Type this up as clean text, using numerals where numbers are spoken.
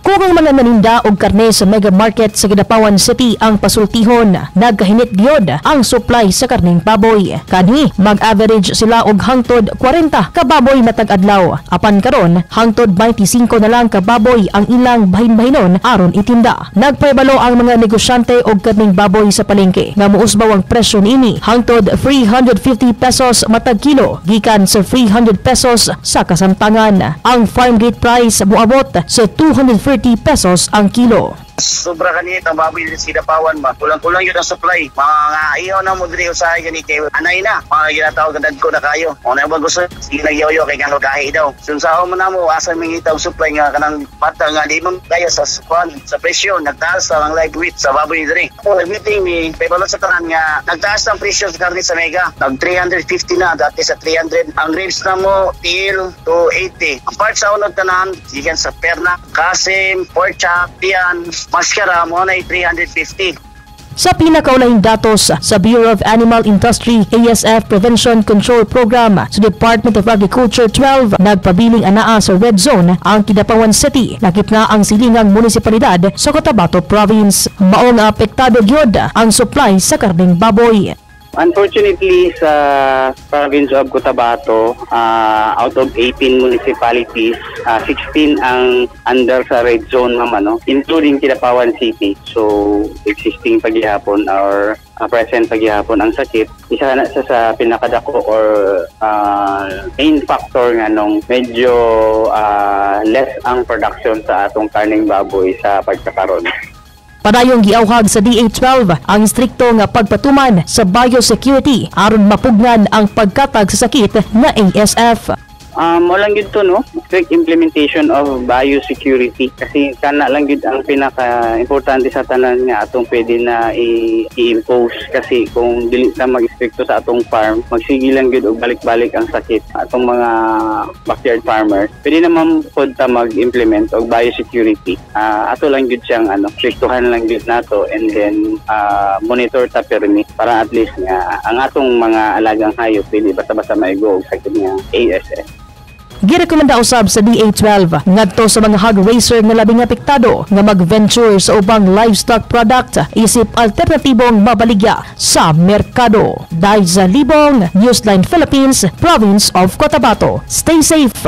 Kung ang mga naninda og karne sa Mega Market sa Kidapawan City ang pasultihon, nagkahinit gyud ang supply sa karneng baboy. Kanhi, mag-average sila og hangtod 40 ka baboy matag adlaw. Apan karon, hangtod 25 na lang ka baboy ang ilang bahin-bahinon aron itinda. Nagpahibalo ang mga negosyante og karneng baboy sa palengke nga muusbaw ang presyo niini hangtod 350 pesos matag kilo gikan sa 300 pesos sa kasamtangan. Ang farm gate price moabot sa 230 pesos ang kilo. Sobra kanit ang baboy diri sa Kidapawan ba. Kulang-kulang yun ang supply. Mga ihaw na mo diri usahay gani kay anay na. Mga ginatawag nga dagko na kayo. Kung na ba gusto sige nagyoyo kay kang kahi daw. Sunsaon mo na mo asa mangita og supply nga kanang bata nga di man kaya sa kwan sa presyo, nagtaas ang live weight sa baboy diri. Ako nag-meeting mi paybalot sa tanan nga nagtaas ang presyo sa karne sa Mega. Nag 350 na dati sa 300. Ang ribs na mo till 280. Ang part sa unod tanan gikan sa perna, kasim, pork chop, tiyan, maskara mo na 350. Sa pinakaulahing datos sa Bureau of Animal Industry ASF Prevention Control Program sa Department of Agriculture 12, nagpabiling anaa sa red zone ang Kidapawan City, lakip na ang silingang munisipalidad sa Cotabato Province. Maong apektado gyud ang supply sa karneng baboy. Unfortunately, sa province of Cotabato, out of 18 municipalities, 16 ang under sa red zone, ma'am, ano, including Kidapawan City. So, existing paghihapon or present paghihapon ang sakit. Isa na sa pinakadako or main factor nga nung medyo less ang production sa atong karning baboy sa pagkakaron. Padayong giawhag sa DA12 ang istrikto nga pagpatuman sa biosecurity aron mapugnan ang pagkatag sa sakit nga ASF. Mo lang gyud to, no, strict implementation of biosecurity kasi kana lang gyud ang pinaka importante sa tanan nga atong pwede na i-impose kasi kung dili ta mag-stricto sa atong farm, magsige lang gyud og balik-balik ang sakit atong mga backyard farmers. Pwede naman pod ta mag-implement og biosecurity. Ato lang gyud siyang ano, strictuhan lang gyud nato and then monitor ta permi para at least nga ang atong mga alagang hayop dili basta-basta maigo og sakit nga ASF. Girekomenda usab sa DA12 ngadto sa mga hog raiser nga labing apektado nga mag-venture sa ubang livestock product isip alternatibong mabaligya sa merkado. Daiza Libong, Newsline Philippines, Province of Cotabato. Stay safe.